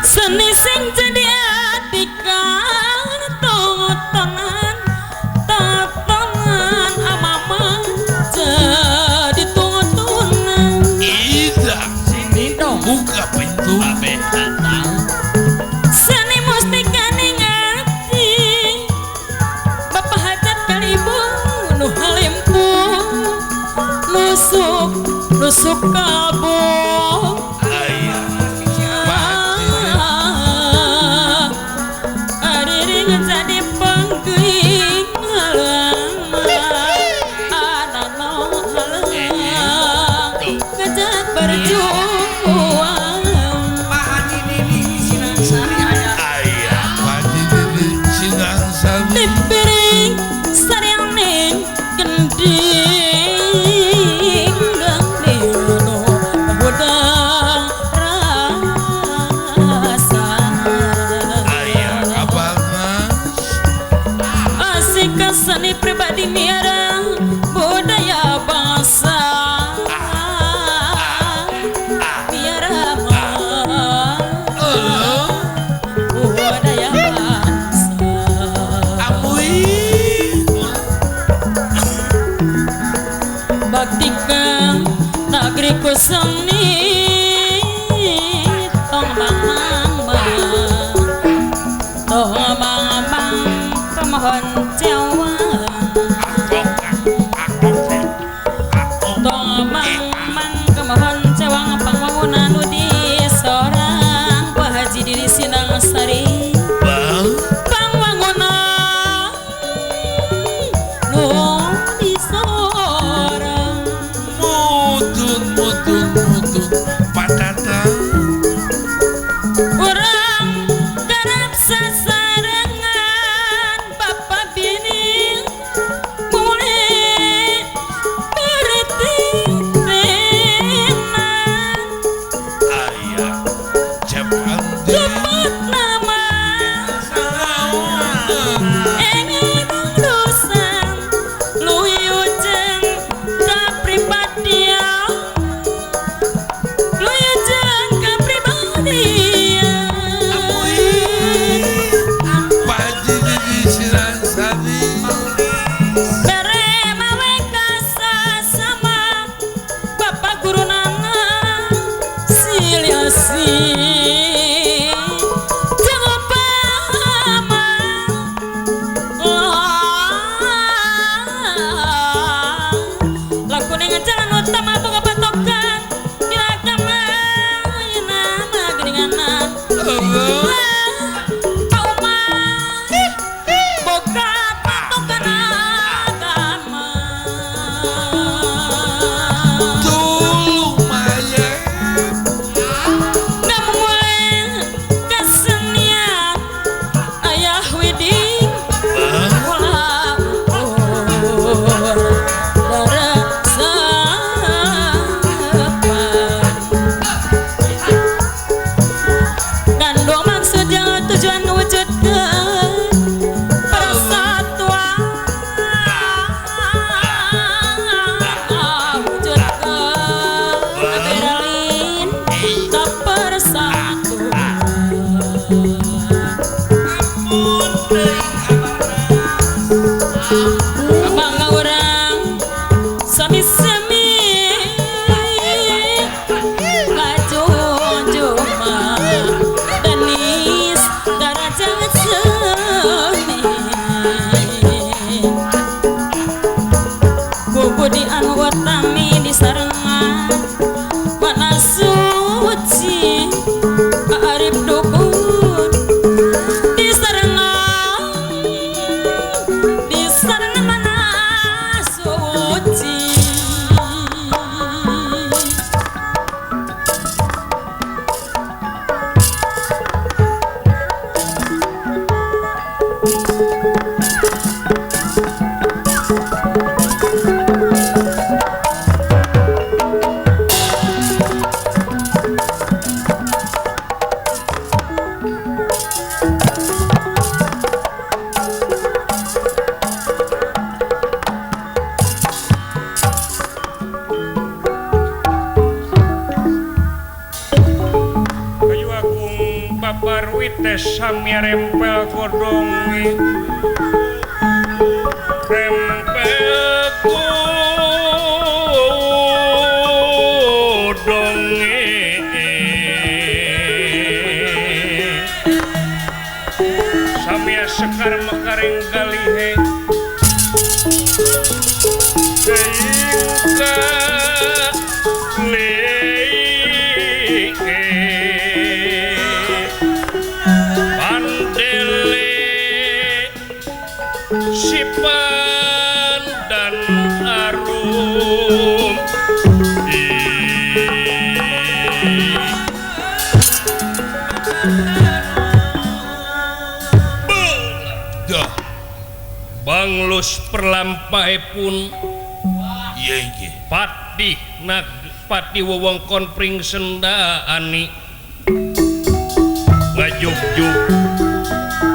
Seni sing jadi atikan tontonan tontonan amama jadi tontonan. Tidak sini dong buka pintu. Seni mustika ning ati bapak hajat kali ibu nu halimpu nusuk nusuk kalbu. Seni pribadi miara budaya bangsa miara budaya bangsa. Baktikan negeriku seni tong mang mang tong mang mang pemohon jawab. Tong mang mang kemohon cewang pangwangunan nu di sorang Pak Haji Didi Sinang Sari pangwangunan nu di sorang mutun mutun mutun patata urang garap sasarengan bapak bini mulai bertirenan. Ayah cepat cepat nama dosan luyu jeng kapribadian luyu jeng kapribadian. Pak Haji Didi Sinang Sari bere mawe kasasama bapak guru nana silih asih jeung upama lakune jalan utama boga patokan dina agama ayeuna mah geuninganan. Boga patokan agama tulung mayat nggak mulai rami disarengan mana suci Arif dukun disarengan disarengan mana suci. Samia rempel godong rempel godong samia sekar mekaring galihe Banglus perlampahipun patih nag pati wewengkon Pringsendaani ngajugjug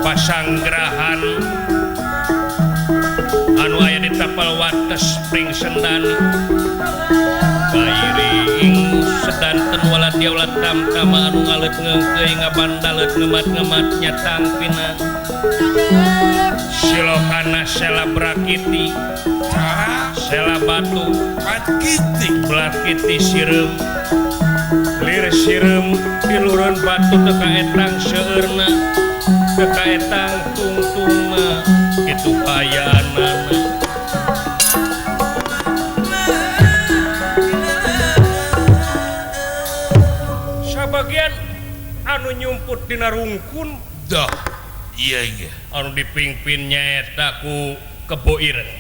pasanggrahan anu aya di tapal wates Pringsendani kairing sedanten waladya tamtama anu ngaleut ngeungkeuy ngabandaleut ngemat-ngemat nyatang pina silokana sela brakiti sela batu blakiti sireum lir sireum tilureun batu teu kaetang seueurna teu kaetang tungtungna kitu kayaanana. Sabagian anu nyumput dina rungkun dah iya iya anu dipimpin nyaeta ku Kebo Ireng.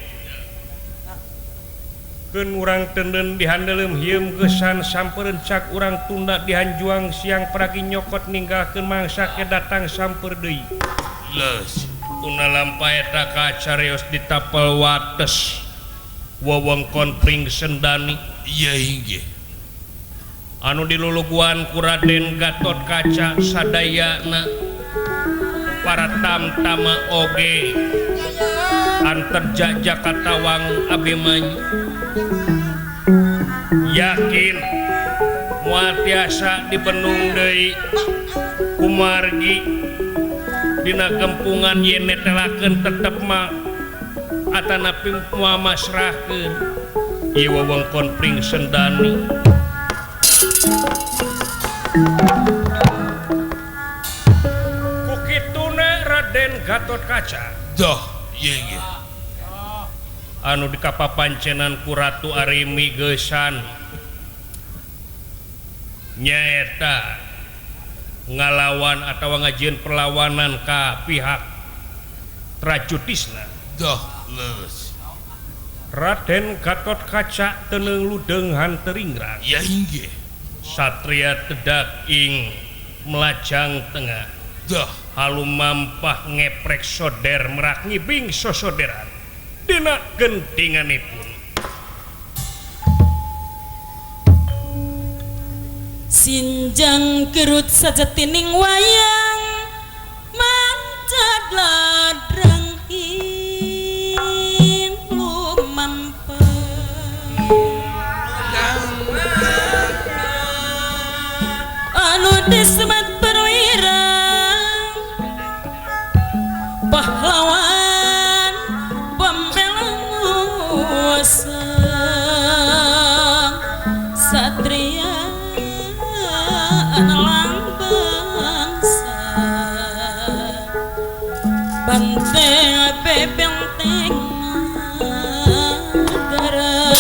Keun urang tenden dihandeleum hieum geusan sampereun cak urang tunda dihanjuang siang pragi nyokot ninggalkeun mangsa ke datang samper deui. Leus tuna lampah eta kacarios di tapel wates wewengkon Pringsendani. Iya inggih anu diluluguan ku Raden Gatot Kaca sadayana para tamtama oge anterja Jakatawang Abimanyu yakin moal tiasa dibenung deui kumargi dina gempungan yen netelakeun tetep mah atanapi moal masrahkeun ieu wewengkon Pringsendani. Kukituna Raden Gatot Kaca dah iya iya anu dikapapancenan ku Ratu Arimi geusan nyaeta ngalawan atawa ngajieun perlawanan ka pihak Trajutisna. Dah leres Raden Gatot Kaca teneung ludeng hanteringrang. Ya inggih satria tedak ing melajang tengah. Dah halumampah ngeprek soder merak ngibing sosoderan dina gentinganipun. Sinjang kerut sajatining wayang mancad ladrang ing lumampah anu disebat perwira pahlawan pembela satria alang bangsa banteng bebenteng negara.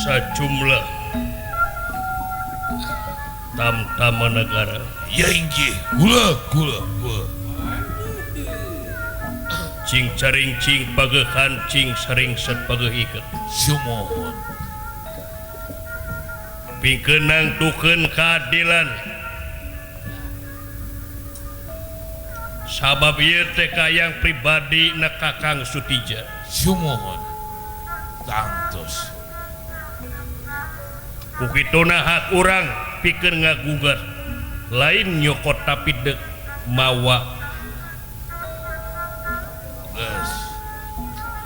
Sajumlah tamtama negara ya inggih gula gula gula cing caring cing pagehan cing saring set pageh iket sumohon pikeun nangtukeun keadilan sabab ieu teh kayang pribadi na Kakang Sutija sumohon tangtos kukituna hak urang pikeun ngagugat lain nyokot tapi dek mawa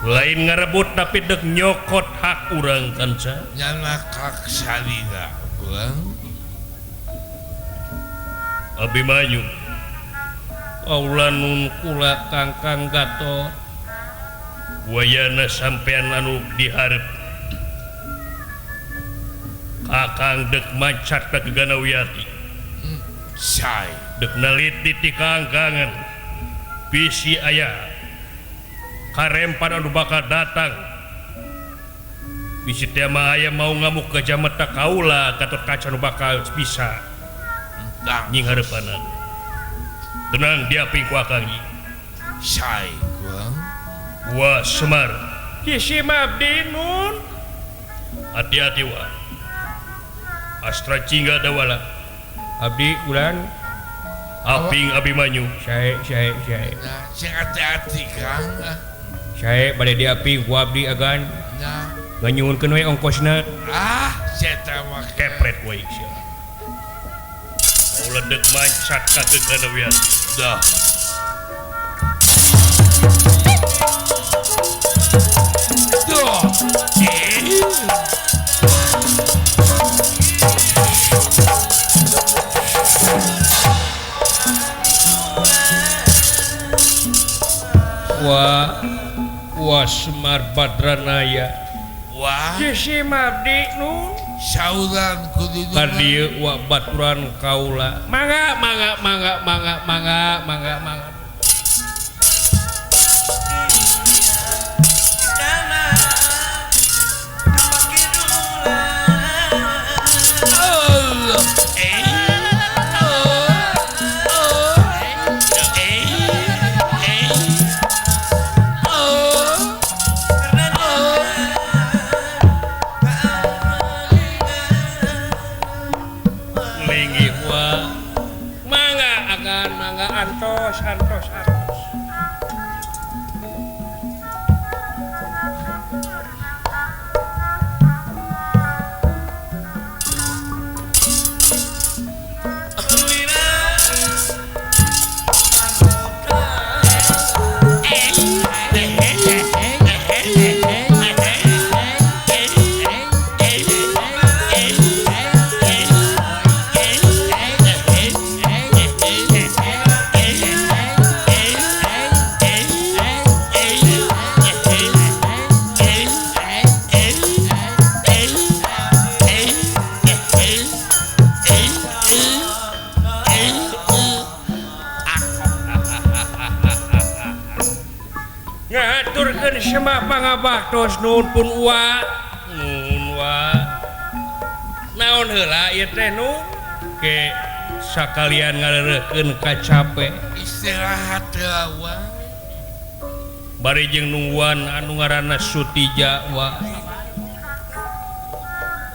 lain ngarebut tapi dek nyokot hak urang kanca nyana hak salina urang Abimanyu kaula nun kula Kangkang Gatot wayana sampean anu diharep Kakang dek macat ka Ganawiyati sae dek naliti ti kangkangan bisi aya karempan anu bakal datang bisi teh mah aya mau ngamuk ke jameta kaula Gatot Kaca anu bakal bisa nying hareupanan tenang diaping ku Akang sae kurang wa Semar kisi mabdi nun hati-hati wa Astra Cingga Dawala abdi ulan aping Abimanyu sae sae sae nah sing hati-hati Kang sae bade diaping ku abdi agan nah nganyuhunkeun we ongkosna ah seta mah kepret we sia ulah deuk mancat ka Geganawian dah dah Wa wa Semar Badranaya wa kisi mabdi nun sauran kudu ka dieu wa baturan kaula mangga mangga mangga mangga mangga mangga mangga Antos antos antos Sembah pangabaktos nuhun pun uwa. Nuhun wa. Naon heula ieu teh nu? Ke sakalian ngareureukkeun kacape. Istirahat heula wa. Bari jeung nungguan anu ngaranna Sutija wa.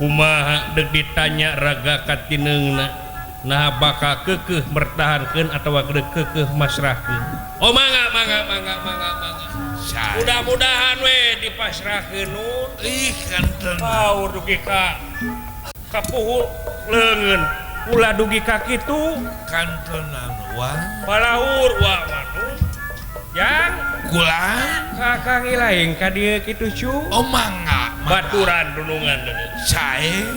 Kumaha deuk ditanya raga katineungna nah bakal keukeuh mertahankeun atawa deuk keukeuh masrahkeun. Oh mangga mangga mangga mangga mangga. Mudah-mudahan we dipasrahkeun nun. Ih kanten. Paur dugi ka kapuhu leungeun ulah dugi ka kitu kantenan wa. Palaur wa manu. Yang kulang kakang ilaing ka dieu kitu cu. Oh mangga. Baturan dunungan deui. Sae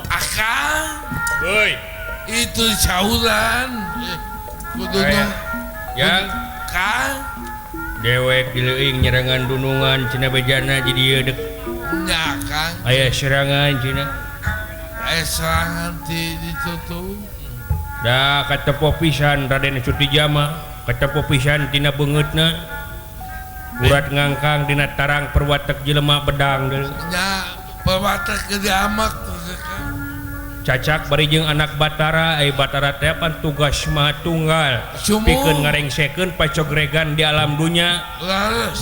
akang. Heuy, itu sauran. Kudu yang kang dewek dileuing nyerangan dunungan cenah bejana di dieu deuk. Nya kang. Aya serangan cenah. Aya serangan ti ditutup. Da katepo pisan Raden Sutija mah, katepo pisan tina beungeutna. Urat ngangkang dina tarang perwatek jelema bedang deui. Nya perwatek gede amak cacak bari jeung anak Batara, ai Batara teh pan tugas maha tunggal pikeun ngarengsekeun pacogregan di alam dunya.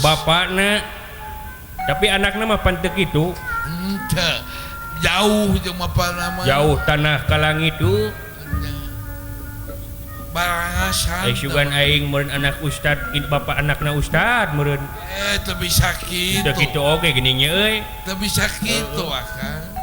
Bapakna tapi anakna mah pan teu kitu. Henteu. Jauh jeung bapana mah. Jauh tanah ka langit tu. Barangasan. Ai sugan aing meureun anak ustad, bapak anakna ustad meureun. Teu bisa kitu. Teu kitu oge geuning nya euy. Teu bisa kitu akang.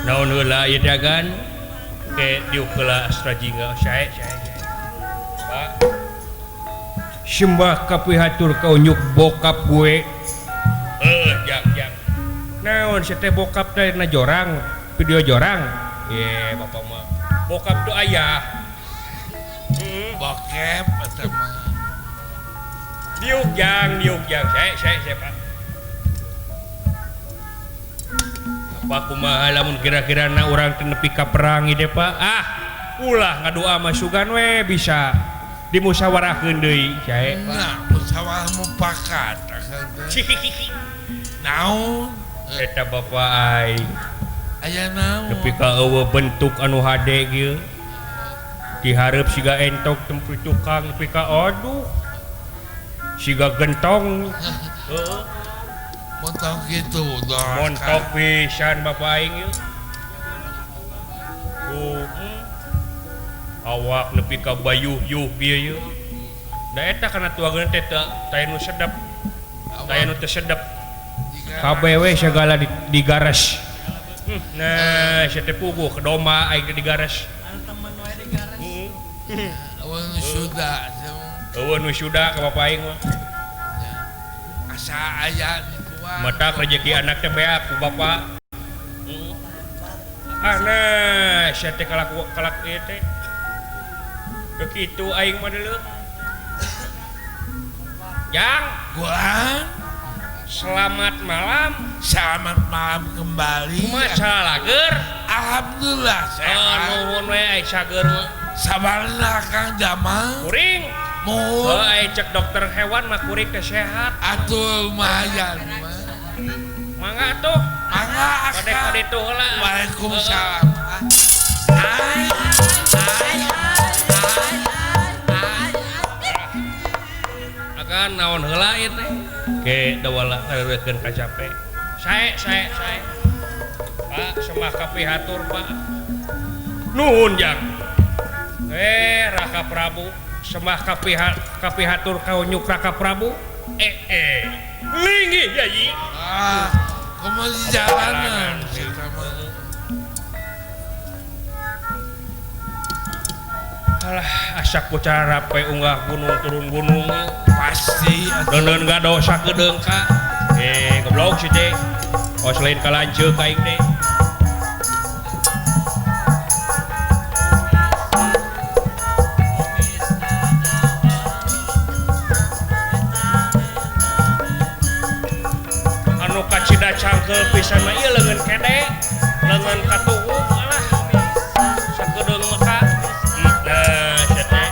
Naon heula ieu dagan ke diuk heula Astra Jingga sae sae. Pak. Sembah kapihatur ka unyuk bokap gue. Heuh jak jak. Naon sia teh bokap teh na jorang, video jorang. Ye bapak mah. Bokap tuh ayah. Bokep eta mah. Diuk jang, diuk jang. Sae sae sae Pak. Pak kumaha lamun kira-kira na urang teu nepi ka perang ieu Pak. Ah, ulah ngadoa mah sugan we bisa dimusyawarahkeun deui sae. Nah, musyawarah mufakat akang teh. Naon? Eta bapak aing. Aya naon? Nepi ka eueuh bentuk anu hade kieu. Dihareup siga entok tempi tukang nepi ka aduh. Siga gentong. Heeh. Montok gitu, montok pisan bapak aing ieu. Tuh. Awak nepi ka bayuh-yuh bieu ieu. Da eta kana tuageun teh teu nu sedep. Teu nu teu sedep. Kabeh we sagala digares. Nah, sia teh puguh ke domba aing teh digares. Temen wae digares. Eueuh nu suda. Eueuh nu suda ka bapak aing mah. Asa aya mata rezeki anak teh beak ku bapak. Ah nah, sia teh kalaku kalak ieu teh. Teu kitu aing mah deuleu. Jang, gulang. Selamat malam. Selamat malam kembali. Kumaha salalager? Alhamdulillah sehat. Oh, nuhun we ai sager mah. Sabarna Kang Jamal. Kuring. Muhun. Oh, ai cek dokter hewan mah kuring teh sehat. Atuh lumayan mah. Mangga tuh. Mangga akang. Kade-kade tuh heula. Waalaikumsalam. Ai ai ai. Akan naon heula ieu teh? Ke dawala ngareureukkeun ka cape. Sae sae sae. Pak, sembah kapihatur, Pak. Nuhun jang. Raka Prabu, sembah kapihatur ka unyuk Raka Prabu. Linggih yayi. Ah, kumaha jalanan Alah, asak ku carape unggah gunung turun gunung pasti deundeun gado sakedeung ka. Goblok si teh. Oh selain ka lanceuk aing teh. Cangkel pisan mah ieu leungeun kede, leungeun katuhu alah. Sakedeung maka. Nah, sia teh.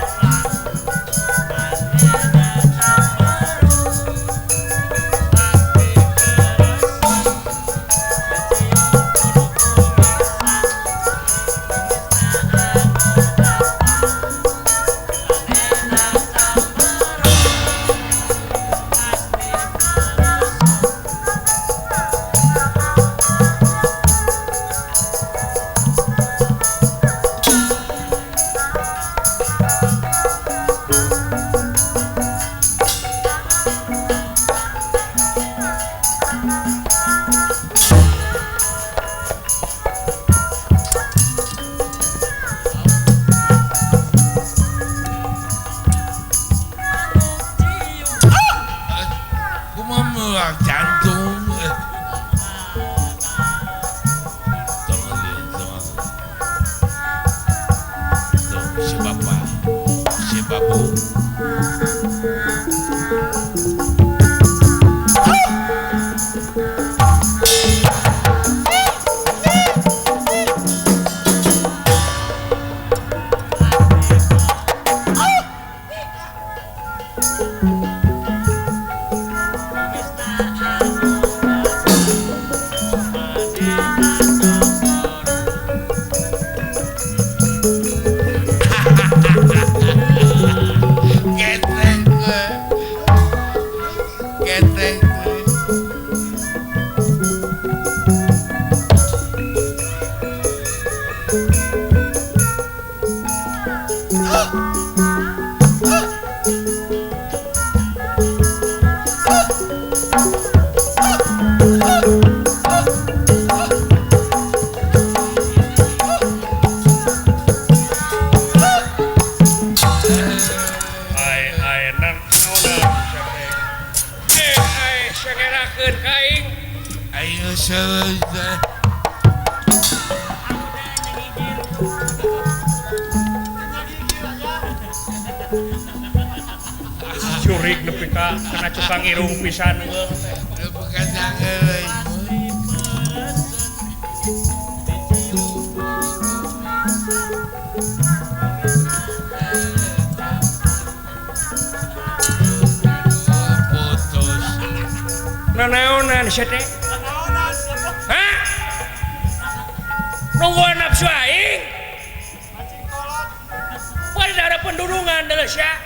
Curik nepi ka kana cukang irung pisan heuh. Nanaonan sia teh? Hah? Nungguan nafsu aing? Pada ada pendurungan deuleu sia.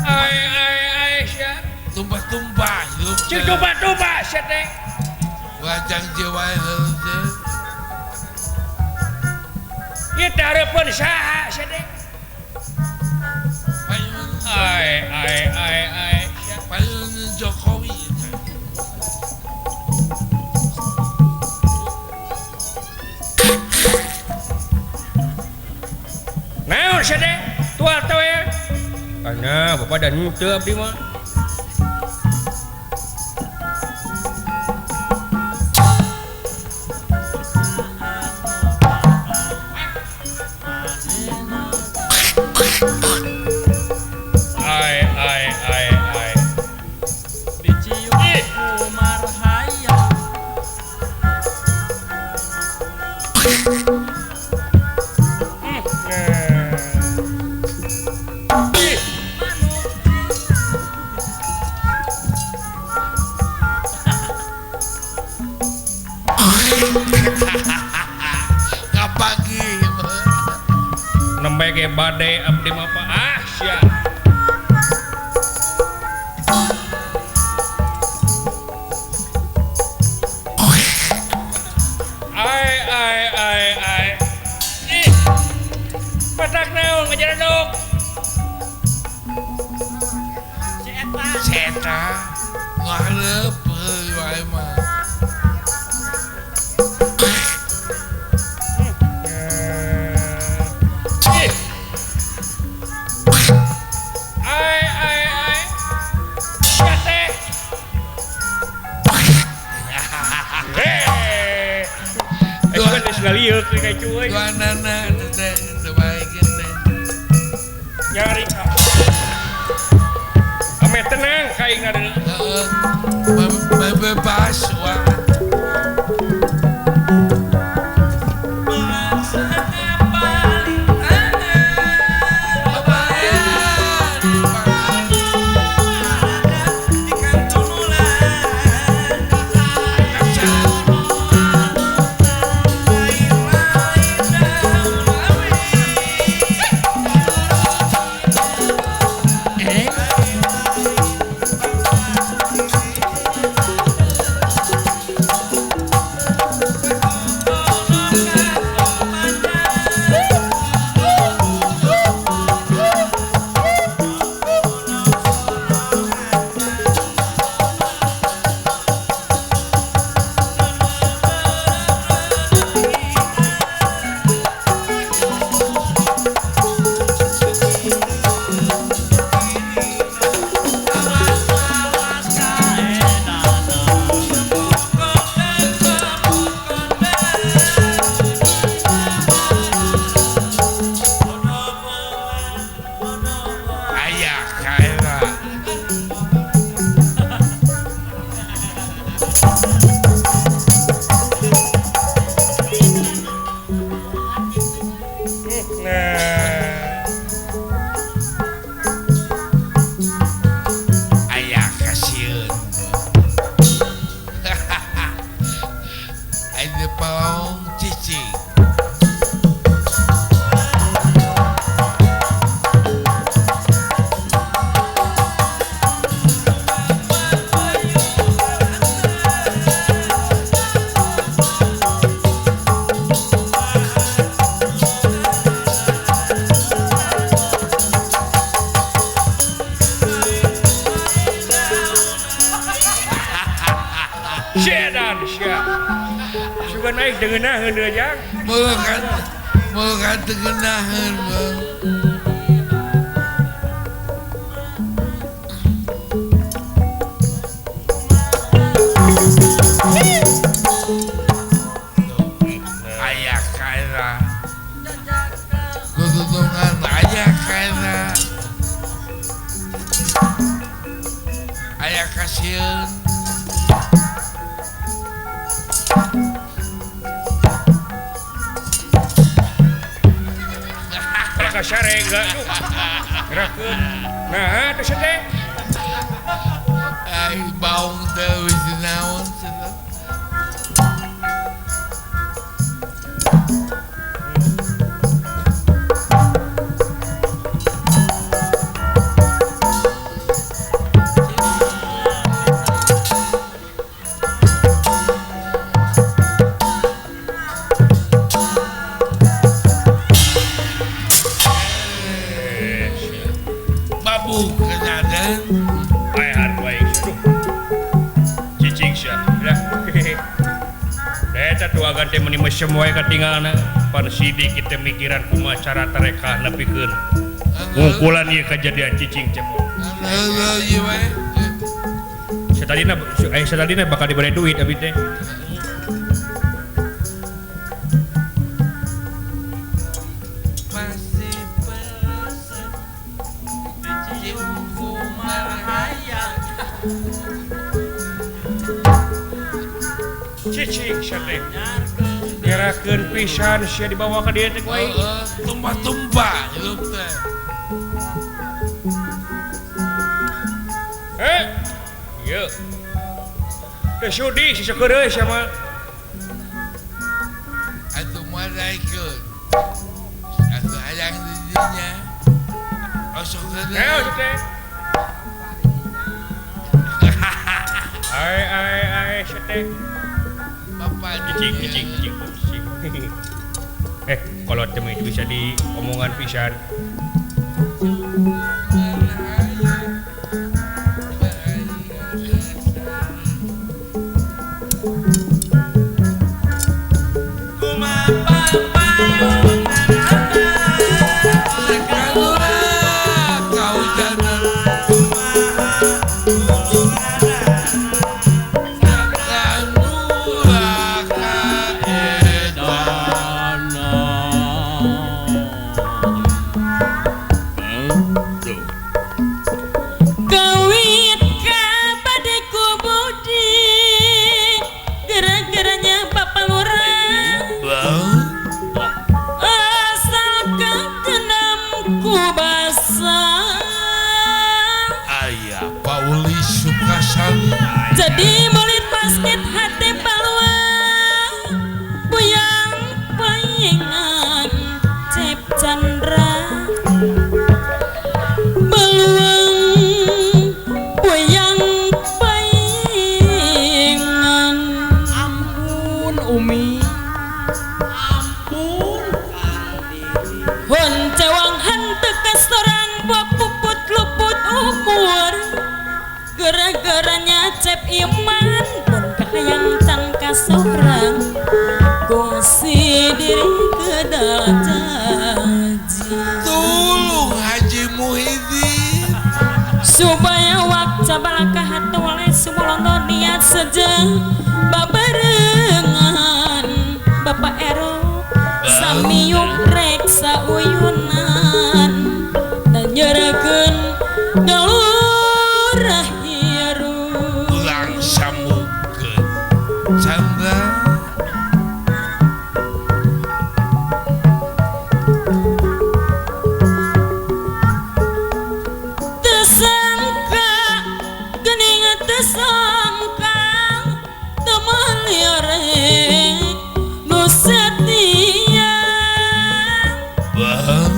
Ai ai ai sia. Tumpah-tumpah hidup. Cik tumpah-tumpah sia teh. Wajang jiwa teh. Ieu teh hareupeun saha sia teh? Ai ai ai ai sia. Payun Jokowi. Naon sia teh? Tual teh we. Ana bapak dan henteu abdi mah. Ai ai ai ai. Dicium marhaya. Kapagi nembe ge bade abdi mah apa ah sia. Ai ai ai ai. Ih. Patak naon ngajaredog. Si eta. Si eta ngarep wae mah. Ai ai ai. Sia teh. Heh. Dua geus ngalieu ka cuy. Dua nana teh teu bae teh. Nyari. Ame tenang ka aing na. Heeh. Bebas wah. Semua ketinggalan pan sidik kita mikiran kumaha cara tarekah nepikeun ngungkulan ieu kejadian cicing cemong. Satadina satadina bakal diberi duit abi teh. Cicing sate. Ngerakeun pisan sia dibawa ka dieu teh ku aing. Tumpah-tumpah hirup teh. Eh. Ieu. Teu sudi si sakeureuy sia mah. Atuh moal daekeun. Atuh hayang di dinya. Osok teh. Eh, teh. Ai ai ai sia teh. Bapak cicing cicing cicing. Kalau temu itu bisa diomongan pisan. Ampun Umi. Ampun Kang Didi. Hon cewang henteu kasorang puput luput umur. Gara-gara nyacep iman pun kahayang can kasorang. Kongsi diri kedal janji. Tulung Haji Muhyiddin. Supaya waktu balakah hatu oleh sumulondo niat sejeng babarengan Bapak Ero samiuk rek sauyunan dan nyerakeun galurah hirup. Ulang samukeun Chandra. Tersangka gening tersangka teman liare nu setia. Bang.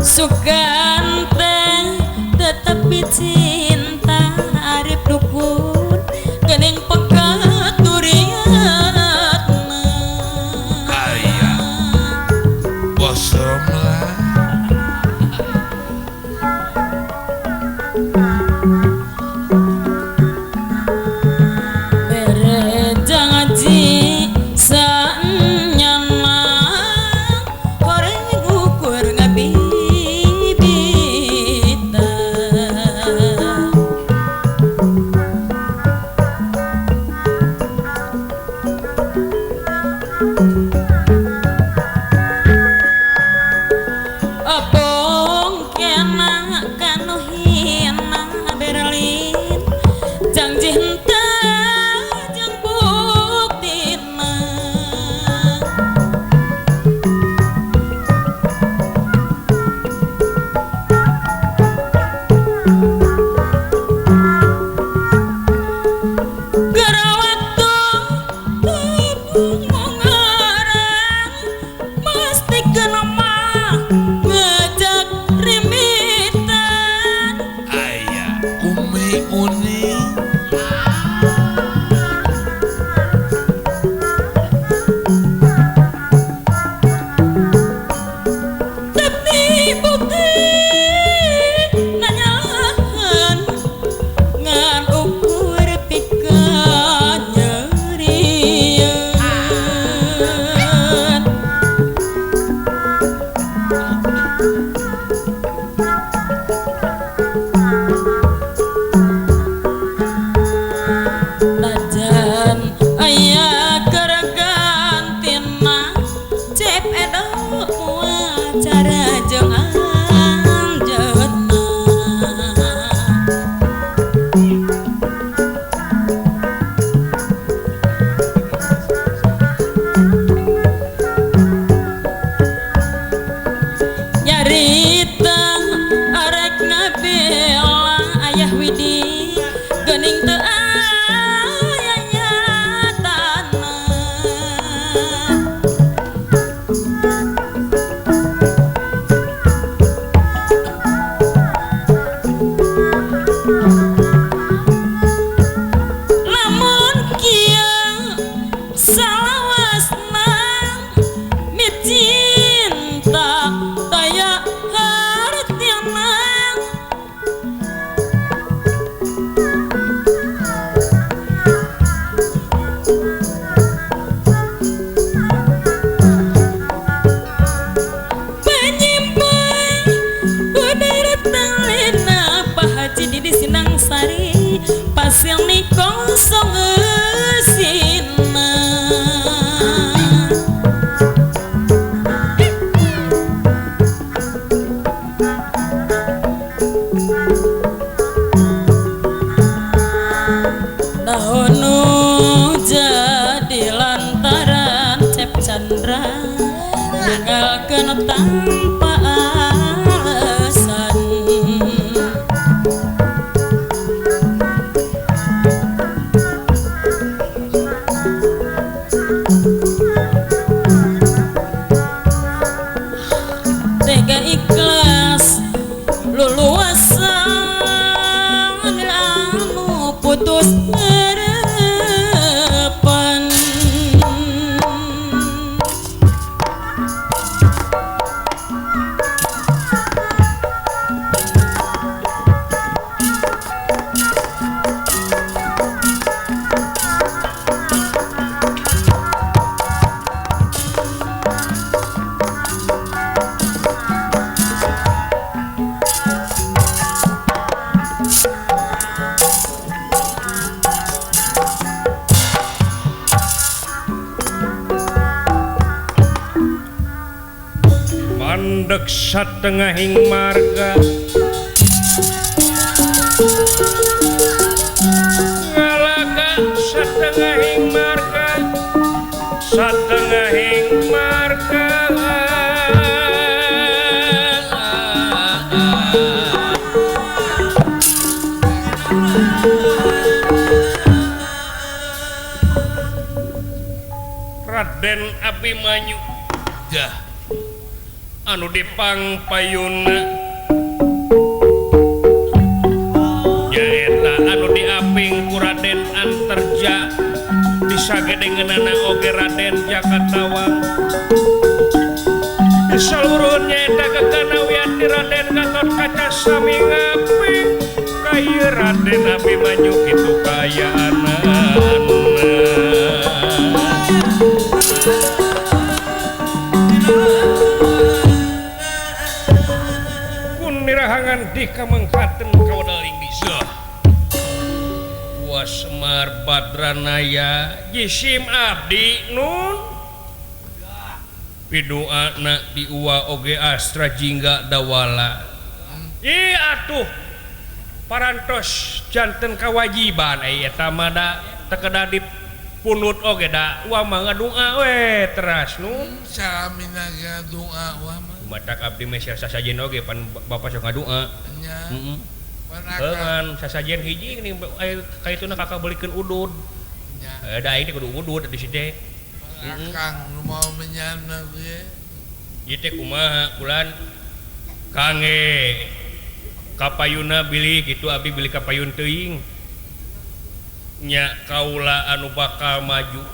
Sugan teh tetapi cinta arif dukun gening pekat duriatna. Aya bosom lah. Bere janji sanyana horeng ukur ngabibita. Dek satengahing marga ngalaga satengahing marga satengahing marga Raden Abimanyu Jah anu dipangpayuna nyaeta anu diaping ku Raden Antarja disagedengeunana oge Raden Jakatawang disaluruhun nyaeta geganawian di Raden Gatotkaca sami ngaping ka ieu Raden Abimanyu kitu kaayaanana. Nirahangan di kamengkaten kawedaling disa Wasmar Badranaya jisim abdi nun pidoana diua oge astra jingga dawala ih atuh parantos janten kawajiban ai eta mah da teu kedah dipunut oge da ua mah ngadua we teras nun salamina doa wa mah batak abdi mah sasajen oge pan bapak sok ngadua nya heeh pan sasajen hiji geuning kaituna kakak beulikeun udud nya da aing teh kudu udud di situ akang nu mau menyana ge ieu teh kumaha kulan kange kapayuna bilih kitu abdi bilih kapayun teuing nya kaula anu bakal maju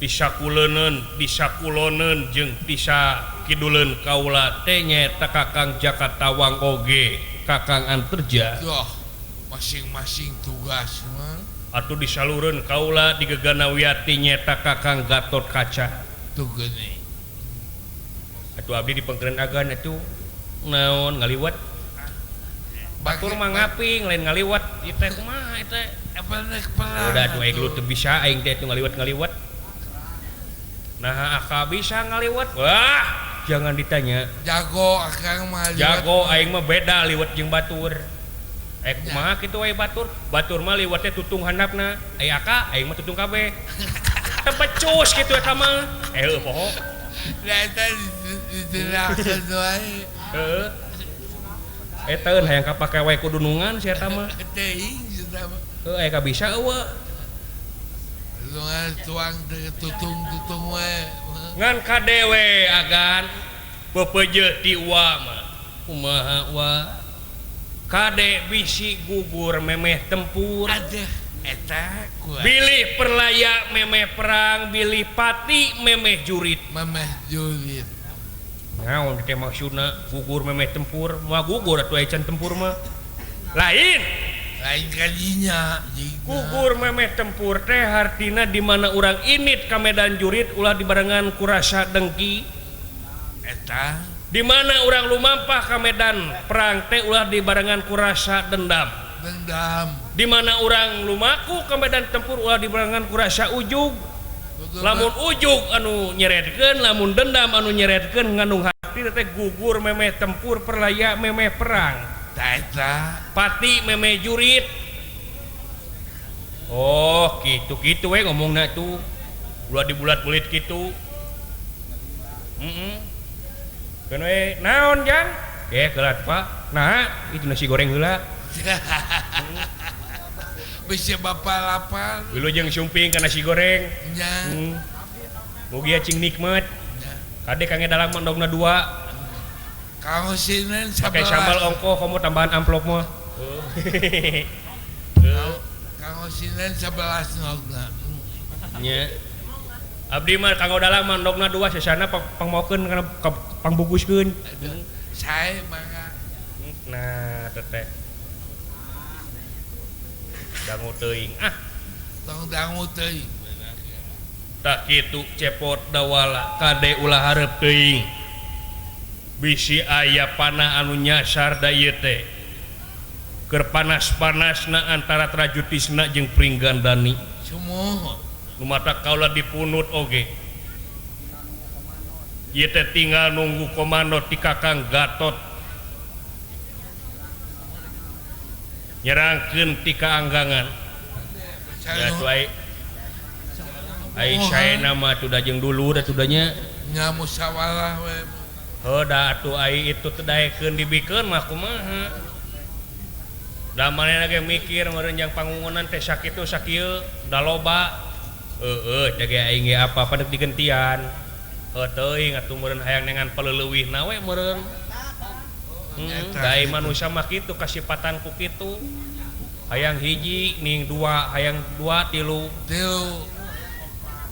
disakuleun disakuloneun jeung disakiduleun kaula teh nyaeta Kakang Jakatawang oge Kakang Antarja doh masing-masing tugas mah atuh disalureun kaula digeganawiati nyaeta Kakang Gatotkaca tuh geuning atuh abdi dipengkereun agan atuh naon ngaliwat batur mah ngaping lain ngaliwat ieu teh kumaha ieu teh udah atuh aing teu bisa aing teh ngaliwat-ngaliwat. Nah, akak bisa ngaliwat. Wah, jangan ditanya. Jago akang mah liwat. Jago aing mah beda liwat jeung batur. Kumaha kitu we batur? Batur mah liwatnya tutung handapna. Ai akak aing mah tutung kabeh. Teu becus kitu eta mah. Heuh poho. Da eta dijelaskeun wae. Heeh. Eta eun hayang kapake wae ku dunungan si eta mah. Teuing si eta mah. Heuh aya ka bisa eueuh. Tuang tutung-tutung we ngan kadewe agan pepeje ti wa mah kumaha wa kade bisi gugur memeh tempur aduh eta kuat bilih perlaya memeh perang bilih pati memeh jurit memeh jurit naon teh maksudna gugur memeh tempur moal gugur atuh aya can tempur mah lain lain kalinya gugur memeh tempur teh hartina di mana urang init ka medan jurit ulah dibarengan ku rasa dengki eta di mana urang lumampah ka medan perang teh ulah dibarengan ku rasa dendam dendam di mana urang lumaku ka medan tempur ulah dibarengan ku rasa ujug lamun ujug anu nyeretkeun lamun dendam anu nyeretkeun ngandung hati teh gugur memeh tempur perlaya memeh perang eta pati memeh jurit. Oh gitu-gitu we ngomongna tuh ulah dibulat-bulit kitu. Heeh. Keun we naon jang? Gelat Pak. Nah, itu nasi goreng heula. Bisa bapak lapar. Wilujeng sumping ka nasi goreng. Nya. Mugia cing nikmat. Kade kange dalam mandogna dua. Kamu sinin pakai sambal ongkoh kamu tambahan amplop mah. Kamu sinin 11 nogna. Nya. Abdi mah kanggo dalam mandogna dua sesana pangmaokeun kana pangbungkuskeun. Sae mangga. Nah, teteh. Dangu teuing ah. Tong dangu teuing. Tak kitu cepot dawala kade ulah hareup teuing. Bisi aya panah anu nyasar da ieu teh keur panas-panasna antara Trajutisna jeung Ieu teh tinggal nunggu komando ti Kakang Gatot nyerangkeun ti kaanggangan. Ya tuh ai ai saena mah atuh da jeung dulur atuh da nya. Nya musyawarah we. Heuh da atuh ai itu teh daekeun dibikeun mah kumaha. Da manehna ge mikir meureun jang pangungunan teh sakitu sakieu da loba. Heueuh teh ge aing ge apa-apa deuk digentian. Heuh teuing atuh meureun hayang nengan paleuweuhna we meureun. Dai manusia mah kitu kasipatan ku kitu. Hayang hiji ning dua, hayang dua tilu. Tilu.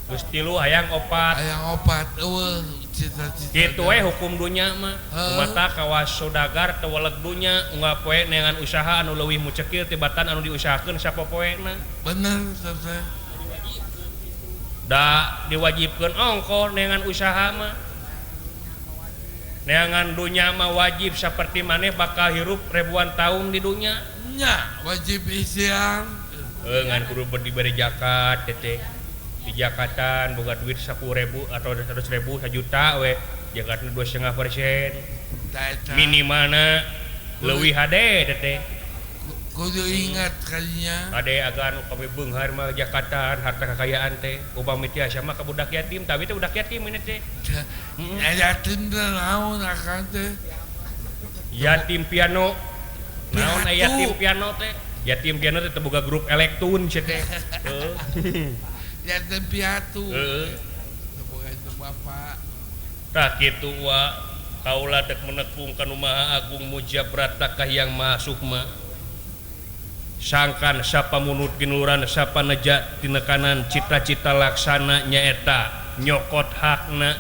Geus tilu hayang opat. Hayang opat eueuh cita-cita. Kitu we hukum dunya mah. Mata kawas saudagar teu weleg dunya unggal poe neangan usaha anu leuwih mucekil tibatan anu diusahakeun sapopoena. Bener teh. Da diwajibkeun ongkoh neangan usaha mah. Neangan dunya mah wajib saperti maneh bakal hirup ribuan tahun di dunya. Nya wajib ikhtiar. Ngan kudu diberi zakat teh. Di jakatan boga duit 10.000 atau 100.000 1 juta we jakatna 2,5% minimalna leuwih hade teh. Kudu ingat kalinya. Ade agan upami beunghar mah jakatan harta kekayaan teh upami tiasa mah ka budak yatim tapi teh budak yatim ini teh. Ya yatim teh naon akang teh? Yatim piano. Naon aya yatim piano teh? Yatim piano teh boga grup elektun sia teh. Heuh. Yatim piatu. Heeh. Teu boga itu bapak. Tah kitu wa kaula dek menekung ka nu Maha Agung Mujabrata Kahiyang Maha Sukma. Sangkan sapa munut ginuran sapa neja tinekanan cita-cita laksana nyaeta nyokot hakna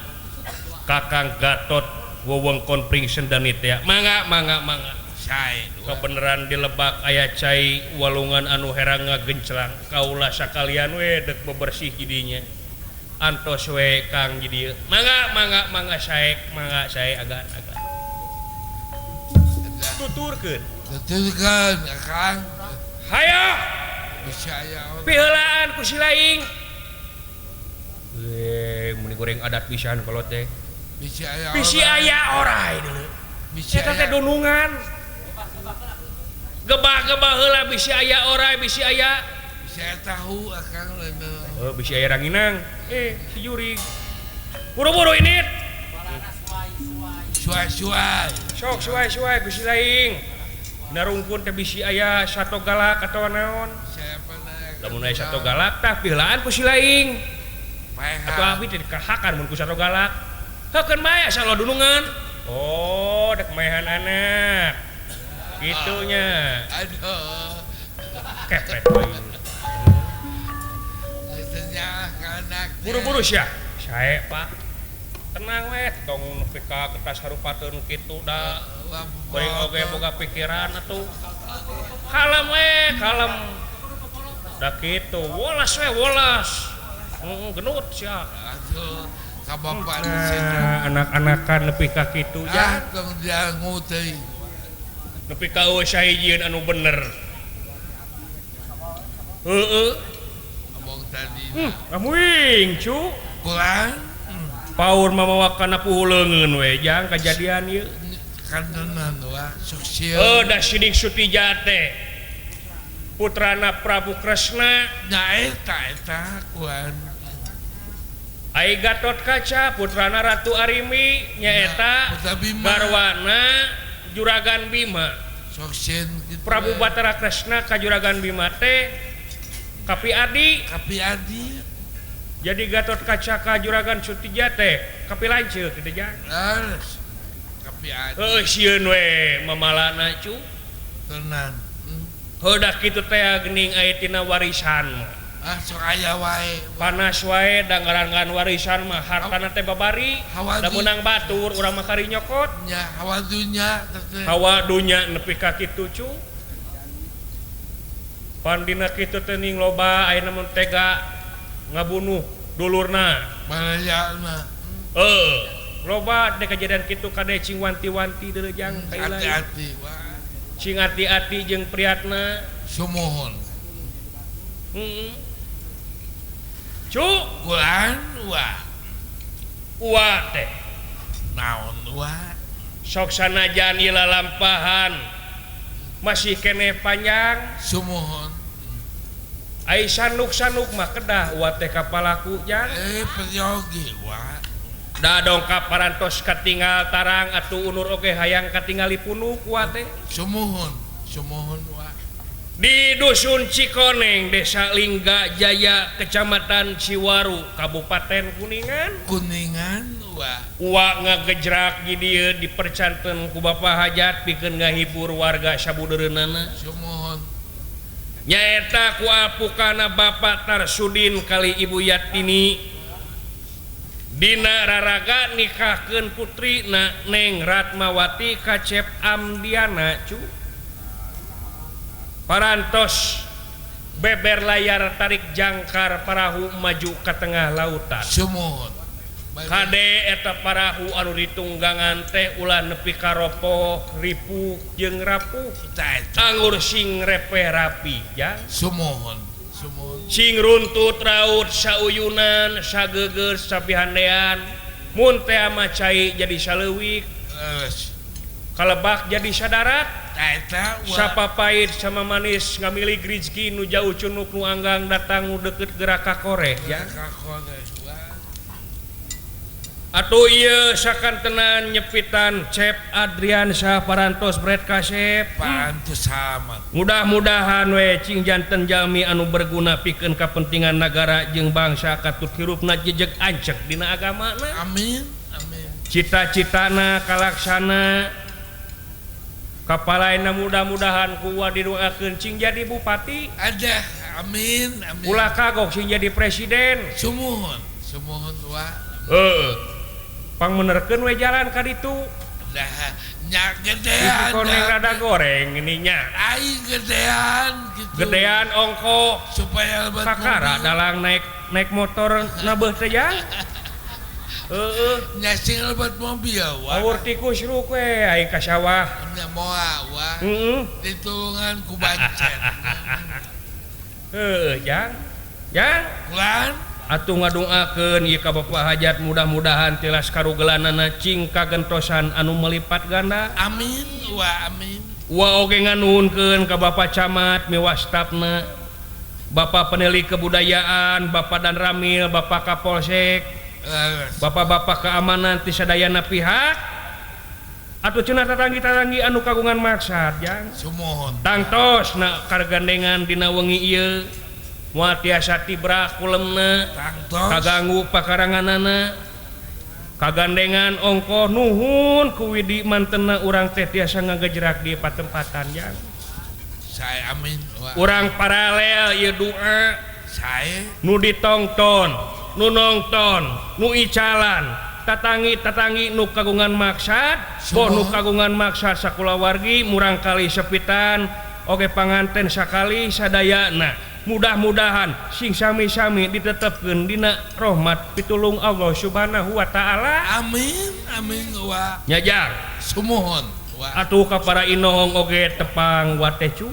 Kakang Gatot wewengkon Pringsendani teh. Mangga mangga mangga. Sae kebeneran di lebak aya cai walungan anu herang ngagenclang kaula sakalian we dek bebersih jidinya. Antos we Kang di dieu. Mangga mangga mangga sae mangga sae agan agan. Tuturkeun. Tuturkeun Kang. Hayo. Bisa aya piheulaan ku si laing. Muni goreng adat pisan kolot teh. Bisi aya. Bisi aya orai deuleu. Bisi eta teh dunungan. Gebah-gebah heula bisi aya orai, bisi aya. Bisi aya tahu akang lain. Oh, bisi aya ranginang. Si jurig. Buru-buru ini. Suai-suai. Sok suai-suai bisi laing. Narungkun teh bisi aya sato galak atawa naon. Lamun aya sato galak tah piheulaan ku si laing. Atuh abdi teh dikahakan mun ku sato galak. Heukeun bae asa lo dunungan. Oh, dek maehan anak. Gitunya. Aduh. Kepet we. Buru-buru sia. Sae, Pak. Tenang we, tong nepi ka kertas harupateun kitu da. Beuring oge boga pikiran atuh. Kalem we, kalem. Da kitu, wolas we, wolas. Genut sia. Aduh, ka bapak nah, anak-anakan nepi ka kitu ja. Tong diangu teuing. Nepi ka eueuh sahijieun anu bener. Heueuh. Omong tadi. Amuing cu. Kurang. Paur mamawa kana puhuleungeun we jang kajadian ieu. Kantenan wa sok sieun. Heuh da Sidik Sutija teh. Putrana Prabu Kresna. Nya eta eta kuan. Ai Gatot Kaca putrana Ratu Arimi nyaeta garwana Juragan Bima. Sok sieun kitu. Prabu Batara Kresna ka Juragan Bima teh Kapi Adi. Kapi Adi. Jadi Gatot Kaca ka Juragan Sutija teh kapi lanceuk kitu jang. Leres. Kapi Adi. Heuh sieun we mamalana cu. Tenan. Heuh da kitu teh geuning aya tina warisan. Ah sok aya wae. Panas wae da ngaran-ngaran warisan mah hartana teh babari. Da meunang batur urang mah kari nyokot. Nya hawa dunya teh. Hawa dunya nepi ka kitu cu. Pandina kitu teh ning loba ayeuna mun tega ngabunuh dulurna. Barayana. Heuh, loba teh kejadian kitu kade cing wanti-wanti deuleu jang ka ilahi. Hati-hati wah. Cing hati-hati jeung priatna. Sumuhun. Heeh. Cu, Quran wa. Wa teh. Naon wa? Sok sanajan ieu lalampahan masih keneh panjang. Sumuhun. Ai sanuk-sanuk mah kedah wa teh kapalaku jang. Peryogi wa. Da dongkap parantos katingal tarang atuh unur oge hayang katingali punuk wa teh. Sumuhun, sumuhun wa. Di Dusun Cikoneng, Desa Lingga Jaya, Kecamatan Ciwaru, Kabupaten Kuningan. Kuningan wa. Wa ngagejrak di dieu dipercanten ku Bapak Hajat pikeun ngahibur warga sabudeureunana. Sumuhun. Nyaeta ku apukana Bapak Tarsudin kali Ibu Yatini dina raraga nikahkeun putrina Neng Ratmawati ka Cep Amdiana cu. Parantos beber layar tarik jangkar parahu maju ke tengah lautan. Sumuhun. Kade eta parahu anu ditunggangan teh ulah nepi ka ropoh, ripuh jeung rapuh. Anggur sing repeh rapi ya. Sumuhun. Sumuhun. Sing runtut raut sauyunan, sageugeur sapihandean. Mun teh ama cai jadi saleuwik. Kalebak jadi sadarat. Sapa pahit sama manis ngamilik rizki nu jauh cunuk nu anggang datang nu deket gerak kakoreh ya. Atuh ieu sakantenan nyepitan Cep Adriansyah parantos bret kasep parantos amat. Mudah-mudahan we cing janten jalmi anu berguna pikeun kapentingan nagara jeung bangsa katut hirupna jejeg ancek dina agamana. Amin amin. Cita-citana kalaksana. Kapalaina mudah-mudahan ku wa didoakeun cing jadi bupati. Ada amin amin. Ulah kagok cing jadi presiden. Sumuhun sumuhun wa. Heeh. Pangmenerkeun we jalan ka ditu. Dah nya gedean. Koneng rada goreng ini nya. Aing gedean gitu. Gedean ongko supaya lebat. Kakara dalang naik motor nabeuh teh ya. Heeh. Nya sing lebat mobil wa. Awur tikus ruk we aing ka sawah. Nya moal wa. Heeh. Ditulungan ku bancet. Heuh, jang. Jang. Kulan atuh ngadoakeun ieu ka Bapak Hajat mudah-mudahan tilas karugelanana cing kagentosan anu melipat ganda. Amin wa amin. Wa oge nganuhunkeun ka Bapak Camat miwa stafna, Bapak Peneliti Kebudayaan, Bapak Dan Ramil, Bapak Kapolsek, Bapak-bapak keamanan ti sadayana pihak. Atuh cenah tatanggi-tatanggi anu kagungan maksad jang. Sumuhun. Tangtos na kargandengan dina wengi ieu. Moal tiasa tibrak kulemna, kaganggu pakaranganana, kagandengan ongkoh nuhun ku widi mantena urang teh tiasa ngagejrak di patempatan jang. Saya amin. Urang paralel ieu doa sae nu ditongton, nu nongton, nu icalan, tatangi-tatangi nu kagungan maksad, boh nu kagungan maksad sakulawargi murang kali sepitan, oge panganten sakali sadayana. Mudah-mudahan sing sami-sami ditetepkeun dina rahmat pitulung Allah Subhanahu wa taala. Amin amin wa. Nya jang. Sumuhun wa. Atuh ka para inohong oge tepang wa teh cu.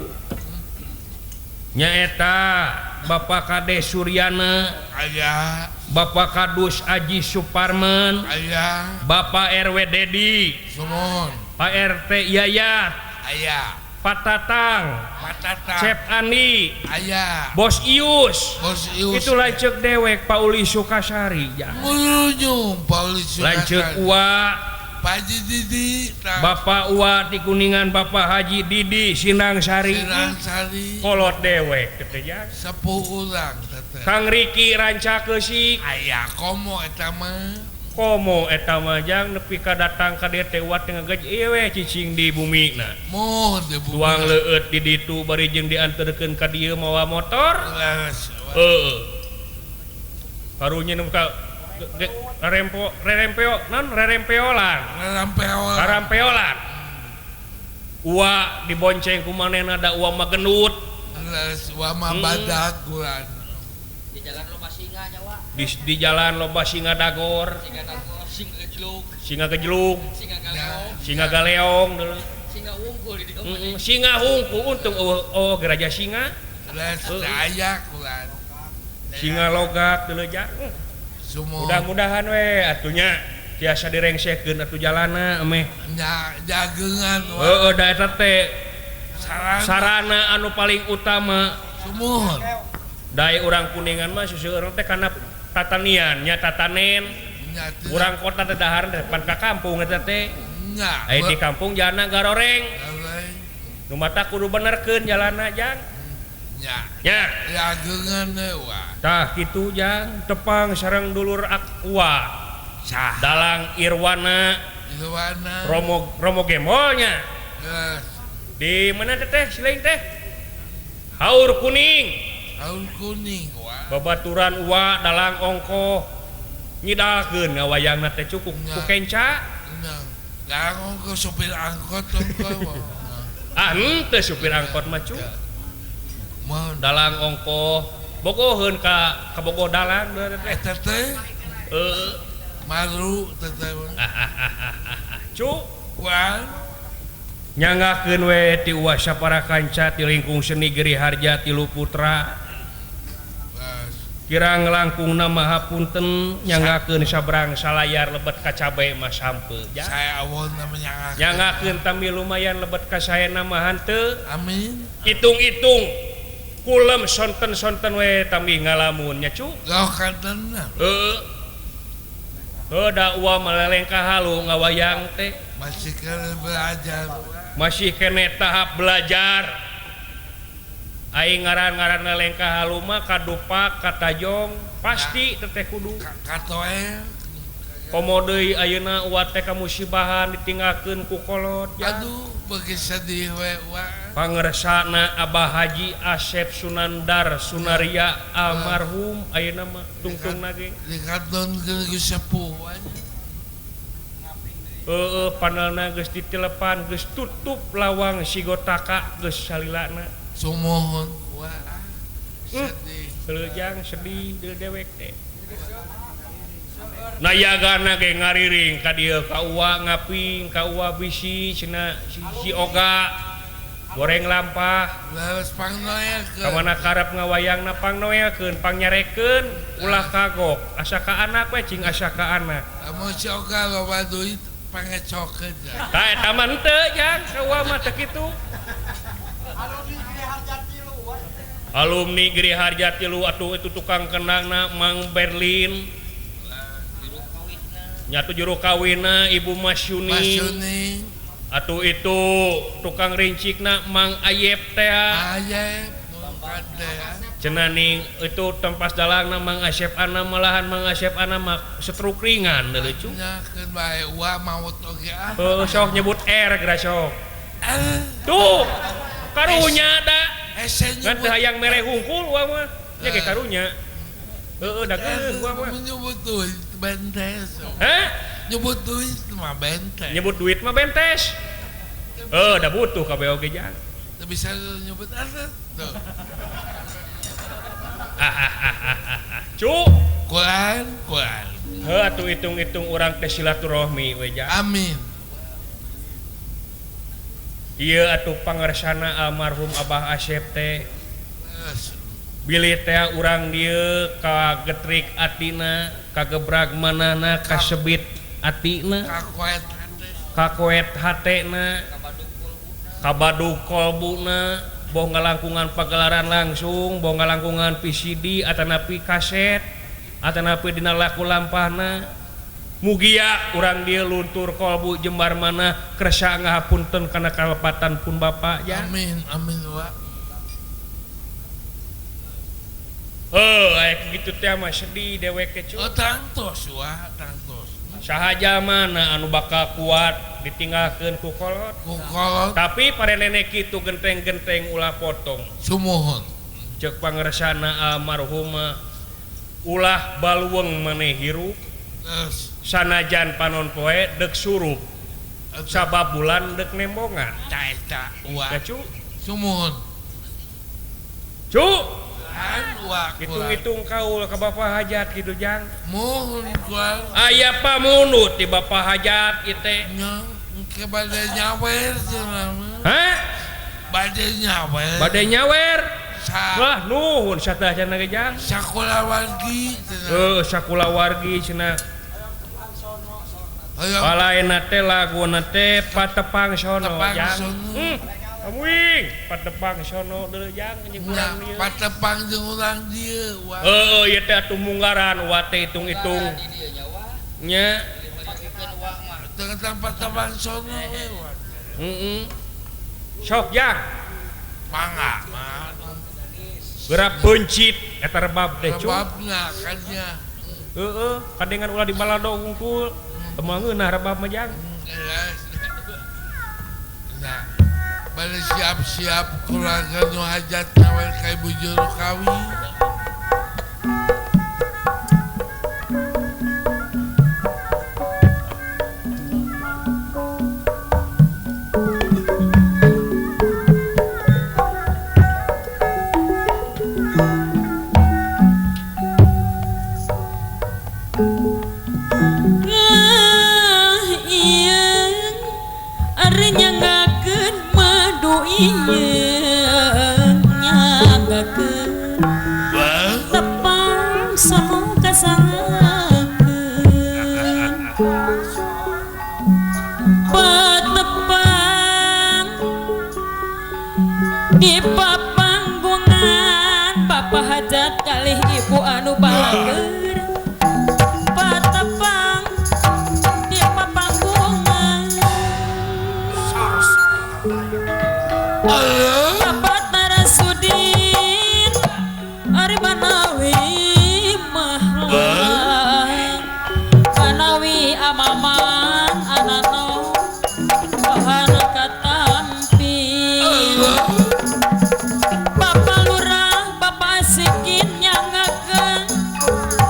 Nyaeta Bapak Kades Suryana, aya. Bapak Kadus Aji Suparman, aya. Bapak RW Dedi, sumuhun. Pak RT Yayat, aya. Patatang, Patatang, Cep Andi, aya. Bos Ius, Bos Ius. Itu lanceuk dewek Pauli Sukasari ya. Ngulunyung Pauli Sukasari. Lanceuk Uwa, Pak Haji Didi, Bapak Uwa di Kuningan, Bapak Haji Didi Sinangsari. Sinangsari. Kolot dewek teh ya. Sepuh urang teh. Kang Riki Rancakeusi, aya komo eta mah. Komo eta mah jang nepi ka datang ka dieu teh uat ngagej ieu we cicing di bumi na. Moh di bumi. Tuang leueut di ditu bari jeung dianterkeun ka dieu mawa motor. Heeh. Karunya nu ka rempo rerempeo non rerempeolan. Rerempeolan. Karampeolan. Ua dibonceng ku manehna da ua mah gendut. Leres ua mah badak kulan. Di jalan loba singa nyawa. Di jalan loba singa dagor. Singa dagor, singa gejluk. Singa gejluk. Singa galeong. Singa galeong dulu. Singa wungkul di dieu. Singa hungkul untung oh geraja singa. Leres aya kulan. Singa logak dulu ja. Sumuhun. Mudah-mudahan we atunya. Tiasa direngsekeun atuh jalana ameh. Nya jageungan wa. Heeh da eta teh sarana anu paling utama. Sumuhun. Dai urang Kuningan mah seueur teh kana tatanian nya tatanen. Urang kota teh dahar depan ka kampung eta teh. Nya. Aya di kampung jalana garoreng. Nu mata kudu benerkeun jalana jang. Nya. Nya. Jageungan we wa. Tah kitu jang tepang sareng dulur Aqua. Sah. Dalang Irwana. Irwana. Romo Romo Gemolnya. Geus. Di mana teh silain teh? Haur Kuning. Haur Kuning wa. Babaturan uwa dalang ongkoh nyidalkeun ngawayangna teh cukup ku kenca. Nya. Dalang ongkoh supir angkot ongkoh. Ah henteu supir angkot mah cu. Mun dalang ongkoh bogoheun ka kabogoh dalang teh. Eta teh heuh maru teh teh. Cu kuan nyanggakeun we ti uwa sapara kanca ti lingkung seni Giri Harja Tilu Putra. Kirang langkungna maha punten nyanggakeun sabrang salayar lebet ka cabe mah sampeu. Saya awon namanya nyanggakeun tami lumayan lebet ka saena mah henteu. Amin. Hitung-hitung kulem sonten-sonten we tami ngalamun nya cu. Gauh kantenna. Heeh. Heuh da uwa maleleng ka halu ngawayang teh. Masih kene belajar. Masih kene tahap belajar. Aing ngaran-ngaran lelengkah halu mah kadupak katajong pasti teteh kudu katoel komo deui ayeuna uwa teh kamusibahan ditinggalkeun ku kolot. Aduh beuki sedih we wa. Pangersana Abah Haji Asep Sunandar Sunaria almarhum ayeuna mah tungtungna ge dikatonkeun ku sepuh. Heeh panelna geus ditelepan geus tutup lawang sigotaka geus salilana. Sumuhun wa sedih. Lejang sedih deui dewek teh. Nayagana ge ngariring ka dieu ka uwa ngaping ka uwa bisi cenah si oga goreng lampah. Leus pangnoelkeun. Ka mana karep ngawayangna pangnoelkeun pangnyarekeun ulah kagok asa ka anak we cing asa ka anak. Lamun si oga loba duit pangecokeun. Tah eta mah henteu jang ka uwa mah teu kitu. Alumni Giri Harja Tilu atuh itu tukang kendangna Mang Berlin. Nyatu juru kawinna Ibu Masyuni. Atuh itu tukang rincikna Mang Ayep teh. Ayep cenah ning itu tempas dalangna Mang Asep ana malahan Mang Asep ana mah setruk ringan lucu. Nya keun bae uwa maot oge ah. Heuh sok nyebut R geura sok. Tuh karunya da. Ngan teu hayang mere hungkul uwa mah. Nya ge karunya. Heueuh da geus uwa mah. Nyebut duit bentes. Hah? Nyebut duit mah bentes. Nyebut duit mah bentes. Heuh da butuh kabeh oge jang. Teu bisa nyebut aset tuh. Cu, kulan kulan. Heuh atuh hitung-hitung urang teh silaturahmi we jang. Amin. Ieu atuh pangersana almarhum Abah Asep teh. Bilih teh urang dieu kagetrik atina, kagebrag manana, kasebit atina, kakoet hatena, kabadug kolbuna, boh ngalangkungan pagelaran langsung, boh ngalangkungan VCD atanapi kaset, atanapi dina laku lampahna. Mugia urang dieu luntur kolbu jembar mana kersa ngahapunten kana kalepatan pun bapak ya. Amin amin wa. Heuh aya kitu teh mah sedih dewek teh cu. Oh tangtos wa tangtos. Saha jalmana anu bakal kuat ditinggalkeun ku kolot. Ku kolot. Tapi parenene kitu genteng-genteng ulah potong. Sumuhun. Ceuk pangersana almarhum ulah baluweung maneh hirup. Sanajan panon poe dek surup sabab bulan dek nembongan. Ta eta wa. Cu. Sumuhun. Cu. Hitung-hitung kaul ka Bapak Hajat kitu jang. Muhun kual. Aya pamunut di Bapak Hajat ieu teh. Nya engke bade nyawer cenah. Hah? Bade nyawer. Bade nyawer. Wah nuhun satah cenah ge jang. Sakulawargi cenah. Heuh sakulawargi cenah. Palaena teh laguna teh Patepang Sono jang. Wing Patepang Sono deui jang jeung urang dieu. Patepang jeung urang dieu. Heueuh ieu teh atuh munggaran wa teh hitung-hitung. Nya tentang Patepang Sono we. Heeh. Sok jang. Mangga. Geura beuncit eta rebab teh cu. Rebabna kan nya. Heeh, kadengan ulah di balado wungkul. Moal ngeunah rebab mah jang. Nah, bade siap-siap keluarga nu hajat nawe ka Ibu Juru Kawin. Tepang sono kasangakeun patepang di papanggungan Bapak hajat kalih ibu anu balageur patepang di papanggungan Bapak Tarasudin ari manawi mahlang manawi amaman anano bahana katampi Bapak Lurah Bapak Sikin nyangakeun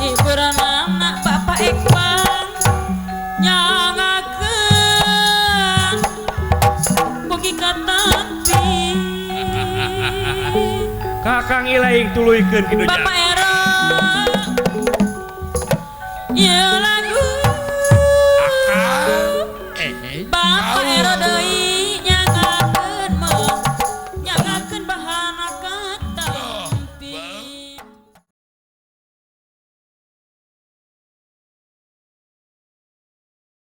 iburanana Bapak Ekbang nyangakeun mugi katampi Kakang ilaing tuluykeun kitu jang. Bapak Ero ieu lagu Bapak Ero deui